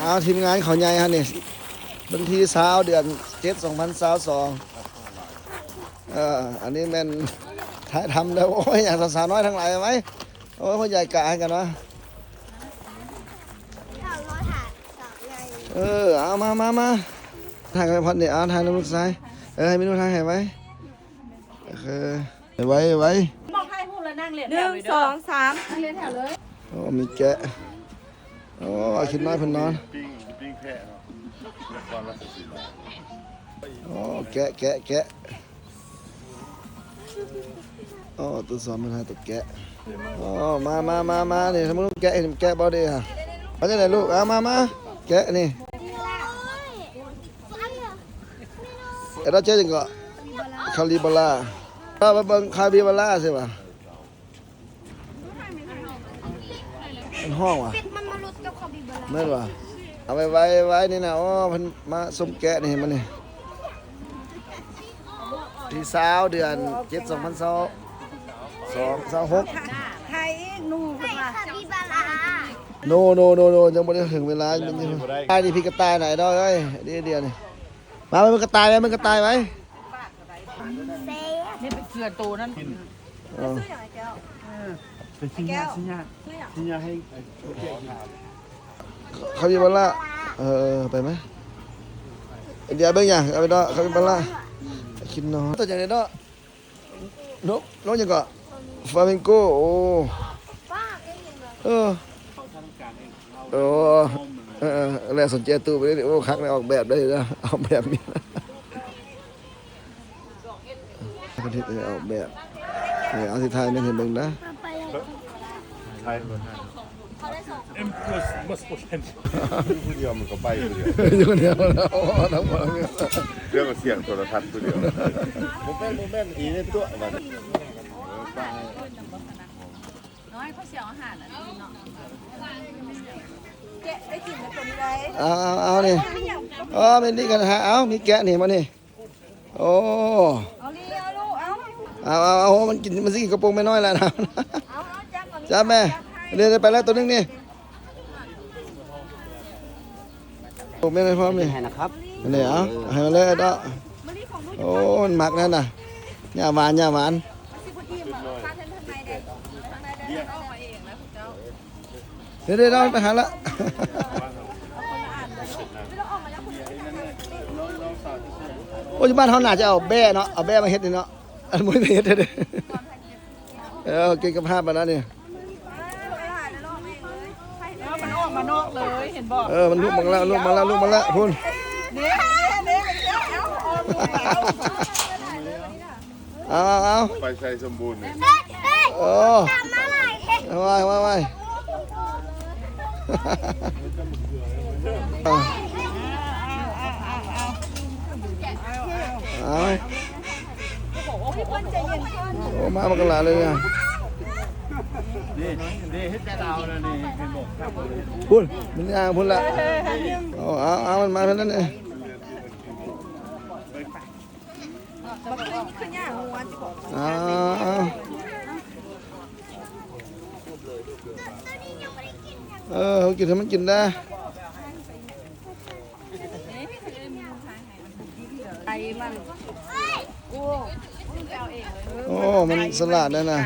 ເອົາ ທີມງານເຂົາໃຫຍ່ຫັ້ນນີ້ ວັນທີຊາວ ເດືອນເຈັດ ສອງພັນຊາວສອງ ເອີ ອັນນີ້ແມ່ນຖ່າຍທຳແລ້ວ. ໂອ້ຍ ຫຍັງ ສາວນ້ອຍທັງຫຼາຍໄວ້. ໂອ້ຍ ພໍ່ໃຫຍ່ກະໃຫ້ກັນວະ. ເອີ ເອົາ ມາ ມາ ມາ ຖ່າຍກັນ ພັດນີ້ ເອົາ ຖ່າຍນຳລູກຊາຍ. ເອີ ໃຫ້ເມນູຖ່າຍໃຫ້ໄວ້. ເອີ ໄວ ໄວ ບອກຖ່າຍຮູບແລ້ວນັ່ງລຽນແຖວ ໜຶ່ງ ສອງ ສາມ ນັ່ງລຽນແຖວເລີຍ. ໂອ້ ມີແກະ. ໂອ້ ຄິດນ້ອຍເພິ່ນນອນ. ປີ້ງ ປີ້ງແພະເນາະ ນະຄອນລາຊະສີມາ. ໂອ້ ແກະ ແກະ ແກະ. ໂອ້ ຕຸສອນມັນຫາຕົວແກະ. ໂອ້ ມາ ມາ ມາ ມາ ນີ້ ສະມຸດແກະ ເຫັນແກະບໍ່ເດ? ເອົາຈັ່ງໃດລູກ? ເອົາ ມາ ມາ ແກະນີ້. ເອີ ເຈົ້າເຈີຫຍັງເກາະ? ຄາປິບາຣາ. ເອົາໄປເບິ່ງຄາປິບາຣາຊິວ່າ ມັນຮ້ອງວ່າ ປິດມັນມາຫຼຸດກັບຄາປິບາຣາ ແມ່ນວ່າ. ເອົາໄວ້ ໄວ້ ໄວ້ນີ້ນະ. ໂອ້ ເພິ່ນມາຊົມແກະນີ້ ເຫັນບໍ່ນີ້? ທີຊາວ ເດືອນເຈັດ ສອງພັນຊາວສອງ ຊາວຫົກ. ຖ່າຍອີກໜູ ເພິ່ນວ່າ ຄາປິບາຣາ. ໂນ ໂນ ໂນ ໂນ ຍັງບໍ່ໄດ້ເຖິງເວລາ. ມັນຍັງ ອ້າຍນີ້ພິດກະຕ່າຍນະ ໄອດອລເອີຍ. ດຽວນີ້ ມາເບິ່ງກະຕ່າຍໄວ້ ເບິ່ງກະຕ່າຍໄວ້. ນີ້ໄປເຈື່ອນໂຕນັ້ນ. ເອີ ໄປຊີ້ຍາ ຊີ້ຍາ ຊີ້ຍາໃຫ້ ຄາປິບາຣາ. ເອີ ໄປໄໝ? ດຽວເບິ່ງຫຍັງ? ເອົາໄປເນາະ ຄາປິບາຣາ. ກິນເນາະ ຕົວຫຍັງເນາະ? ນົກ ນົກຫຍັງເກາະ? ຟາມິງໂກ. ໂອ້ ເອີ ໂອ້ ເອີ ເອີ ແລະສົນເຈຍຕູ້ໄປເລີຍ. ໂອ້ ຄັກນະ ອອກແບບໄດ້ເນາະ ອອກແບບນີ້. ປະເທດອອກແບບ. ເອີ ເອົາ ຊິຖ່າຍແມ່ນໃຫ້ເບິ່ງນະ. ຖ່າຍ ຢູ່ຜູ້ດຽວມັນກໍໄປຜູ້ດຽວ ຢູ່ຄົນດຽວ. ໂອ້ ທັງໝົດ ດຽວກໍສຽງໂທລະທັດຜູ້ດຽວ. ບໍ່ແມ່ນ ບໍ່ແມ່ນ ອີເນຕົວະບັດ. ນ້ອຍເຂົາຊິເອົາອາຫານອັນນີ້ເນາະ ແກະໄດ້ກິນແລ້ວຕົວນີ້ໄດ້. ເອົາ ເອົາ ເອົານີ້. ອໍ ແມ່ນນີ້ກັນຫາ. ເອົາ ມີແກະນີ້ມານີ້. ໂອ້ ເອົາລີ ເອົາລູກ ເອົາ ເອົາ ເອົາ ເອົາ ມັນກິນ ມັນຊິກິນກະໂປງແມ່ນ້ອຍລະນະ. ເອົາ ເອົາ ຈັບ ຈັບແມ່. ນີ້ ໄດ້ໄປແລ້ວຕົວໜຶ່ງນີ້. ໂອ້ ແມ່ນໃຫ້ພ້ອມນີ້ ໃຫ້ນະຄັບ. ນີ້ ເອົາ ເອີ ໃຫ້ມັນເລີຍເນາະ. ໂອ້ ມັນມັກນັ້ນນະ ຫຍ້າຫວານ ຫຍ້າຫວານ. ເດ້ໆ ເດ້ ໄປຫາລະ. ໂອ້ຍ ຢູ່ບ້ານເຮົາໜ້າຈະເອົາແບ້ເນາະ ເອົາແບ້ມາເຮັດນີ້ເນາະ. ອັນມື້ນີ້ເຮັດເດ້. ເອີ ເກັບກັບພາບມາແລ້ວນີ້. ເອີ ມັນອອກມານອກເລີຍ ເຫັນບໍ່? ເອີ ມັນລຸກມາແລ້ວ ລຸກມາແລ້ວ ລຸກມາແລ້ວ ພຸ້ນ. ເດ້ ເດ້ ເດ້ ເອົາ ເອົາ ເອົາ ເອົາ ເອົາ ໄປໃສ່ສົມບູນນີ້. ໂອ້ ຕາມມາຫຼາຍແທ້. ໄວ ໄວ ໄວ. ເອົາ ເອົາ. ໂອ້ ມາບັກຫຼາຍເລີຍນະ. ນີ້ ນີ້ເຮັດແຕ່ລາວນະນີ້ ເຫັນບໍ່? ພຸ້ນ ມັນຍ່າງພຸ້ນລະ. ເອົາ ເອົາ ເອົາ ມັນມາເທົ່ານັ້ນເອງ. ເອົາ ເອົາ ເອີ ເຮົາກິນໃຫ້ມັນກິນໄດ້. ໄກ່ມັນ. ໂອ້ ມັນສະຫຼາດແລ້ວນະ.